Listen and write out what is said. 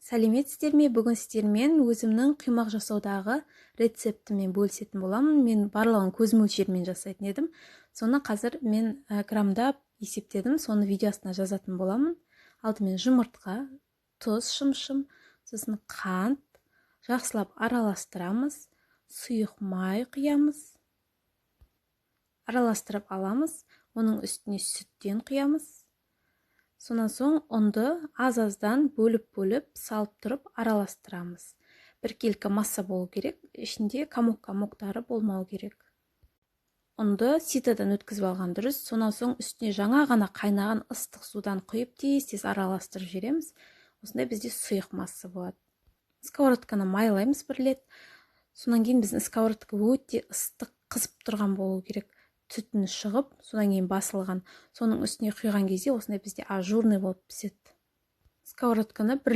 Сәлеметсіздер ме? Бүгін сіздермен өзімнің құймақ жасаудағы рецептімен бөлісетін боламын. Мен барлығын көз мөлшерімен жасайтын едім. Соны қазір мен грамдап есептедім, соны видео астына жазатын боламын. Алдымен жұмыртқа, тұз шымшым, сосын қант, жақсылап араластырамыз, сұйық май құямыз, араластырып аламыз, оның үстіне сүттен құямыз. Сонан соң ұнды аз-аздан бөліп-бөліп салып тұрып араластырамыз. Біркелкі масса болу керек, ішінде комок-комоктары болмау керек. Ұнды ситодан өткізіп алған дұрыс. Сонан соң үстіне жаңа ғана қайнаған ыстық судан құйып, тез-тез араластырып жібереміз. Осындай бізде сұйық масса болады. Сковородканы майлаймыз бір рет. Сонан кейін біздің сковородка өте ыстық, қызып тұрған болу керек. Түтіні шығып, содан кейін басылған. Соның үстіне құйған кезде осындай бізде ажурный болып піседі. Сковородканы бір